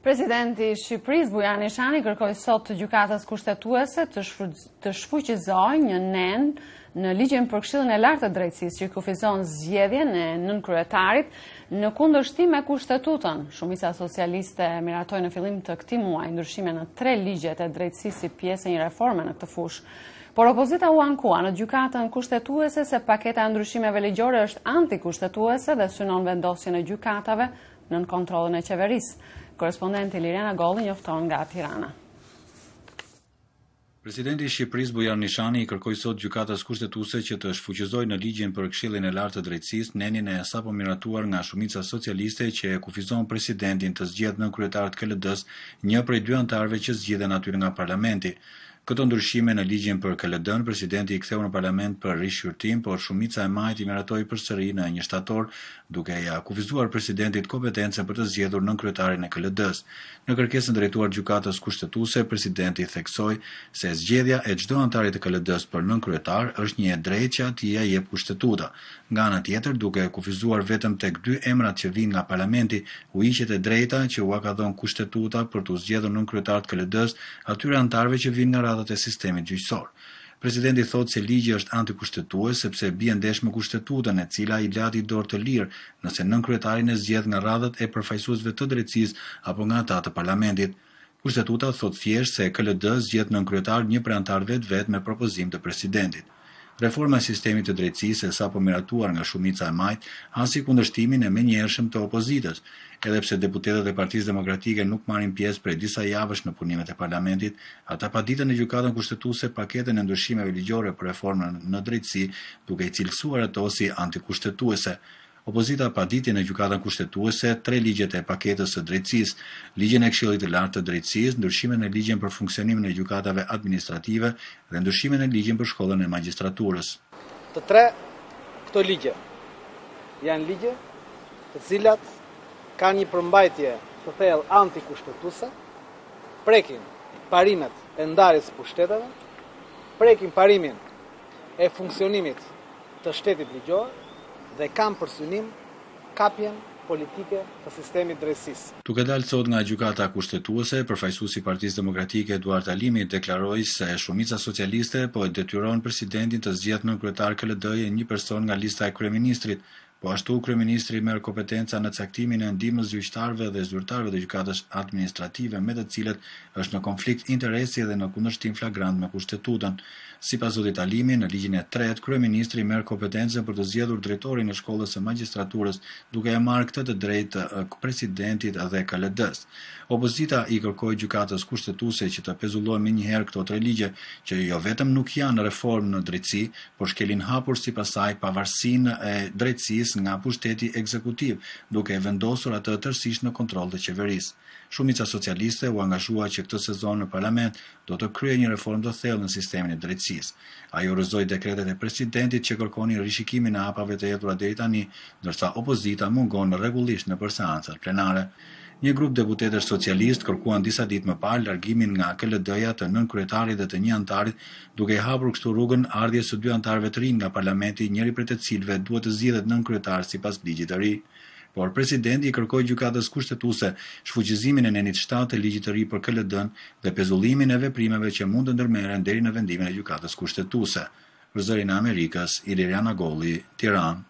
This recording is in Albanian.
Presidenti i Shqipërisë, Bujar Nishani, kërkoi sot gjykatës kushtetuese të, të shfuqizojë një nen në ligjin për Këshillin e Lartë të Drejtësisë që kufizon zgjedhjen e nënkryetarit në kundërshtim me kushtetutën. Shumica socialiste miratoi në fillim të këtij muaji ndryshime në tre ligjet e drejtësisë si pjesë e një reforme në këtë fushë. Por opozita u ankua në gjykatën kushtetuese se paketa e ndryshimeve ligjore është antikushtetuese dhe synon vendosjen e gjykatave nën kontrollin e qeverisë. Korrespondenti Ilirian Agolli njofton nga Tirana. Presidenti i Shqipërisë Bujar Nishani i kërkoi sot Gjykatës Kushtetuese që të shfuqizojë në ligjin për Këshillin e Lartë të Drejtësisë nenin e sapo miratuar nga shumica socialiste që e kufizon presidentin të zgjedhë nënkryetar të KLD-së një prej dy anëtarëve që zgjidhen aty nga parlamenti. Këto ndryshime në ligjin për KLD-në, presidenti i ktheu në parlament për rishqyrtim, por shumica e majtë i miratoi përsëri në një shtator, duke ia kufizuar presidentit kompetencën për të zgjedhur nënkryetarin e KLD-së. Në kërkesën drejtuar Gjykatës Kushtetuese, presidenti theksoi se zgjedhja e çdo anëtari të KLD-së për nënkryetar është një e drejtë që atij ia jep Kushtetuta. Nga ana tjetër, duke e kufizuar vetëm tek dy emrat që vijnë nga parlamenti, u hiqet e drejta që ua ka dhënë Kushtetuta për t'u zgjedhur nënkryetarë të KLD-së atyre anëtarëve që vijnë nga radhët e sistemit gjyqësor. Presidenti thotë se ligji është antikushtetues sepse bie ndesh me Kushtetutën, e cila i lë atij dorë të lirë nëse nënkryetarin e zgjedh nga radhët e përfaqësuesve të drejtësisë apo nga ata të parlamentit. Kushtetuta thotë thjesht se KLD zgjedh nënkryetar një prej anëtarëve të vet me propozim të presidentit. Reforma e sistemit të drejtësisë e sapo miratuar nga shumica e majtë hasi kundërshtimin e menjëhershëm të opozitës. Edhe pse deputetët e Partisë Demokratike nuk marrin pjesë prej disa javësh në punimet e parlamentit, ata paditën në Gjykatën Kushtetuese paketën e ndryshimeve ligjore për reformën në drejtësi, duke i cilësuar ato si antikushtetuese. Opozita paditi në Gjykatën Kushtetuese tre ligjet e paketës së drejtësisë, Ligjin e Këshillit të Lartë të Drejtësisë, ndryshime në Ligjin për funksionimin e gjykatave administrative dhe ndryshime në Ligjin për Shkollën e Magjistraturës. Të tre këto ligje janë ligje të cilat kanë një përmbajtje të thellë antikushtetuese, prekin parimet e ndarjes së pushteteve, prekin parimin e funksionimit të shtetit ligjor dhe kanë për synim kapjen politike të sistemit të drejtësisë. Duke dalë sot nga Gjykata Kushtetuese, përfaqësuesi i Partisë Demokratike Eduard Alimi deklaroi se shumica socialiste po e detyron presidentin të zgjedhë nënkryetar KLD-je një person nga lista e kryeministrit, Po ashtu, kryeministri merr kompetenca në caktimin e ndihmësgjyqtarëve dhe zyrtarëve të Gjykatës Administrative me të cilët është në konflikt interesi dhe në kundërshtim flagrant me Kushtetutën. Sipas zotit Alimi, në ligjin e tretë, kryeministri merr kompetencën për të zgjedhur drejtorin e Shkollës së Magjistraturës, duke ia marrë këtë të drejtë presidentit dhe KLD-së. Opozita i kërkoi Gjykatës Kushtetuese që të pezullojë menjëherë këto tre ligje, që jo vetëm nuk janë reformë në drejtësi, por shkelin hapur sipas saj pavarësinë e drejtësisë nga pushteti ekzekutiv, duke e vendosur atë tërësisht në kontroll të qeverisë. Shumica socialiste u angazhua që këtë sezon në parlament do të kryejë një reformë të thellë në sistemin e drejtësisë. Ajo rrëzoi dekretet e presidentit që kërkonin rishikimin e hapave të hedhura deri tani, ndërsa opozita mungon rregullisht nëpër seancat plenare. Një grup deputetësh socialistë kërkuan disa ditë më parë largimin nga KLD-ja të nënkryetarit dhe të një anëtarit, duke i hapur kështu rrugën ardhjes së dy anëtarëve të rinj nga parlamenti, njëri prej të cilëve duhet të zgjidhet nënkryetar sipas ligjit të ri. Por presidenti i kërkoi Gjykatës Kushtetuese shfuqizimin e nenit 7 të ligjit të ri për KLD-në dhe pezullimin e veprimeve që mund të ndërmerren deri në vendimin e Gjykatës Kushtetuese. Për Zërin e Amerikës, Ilirian Agolli, Tiranë.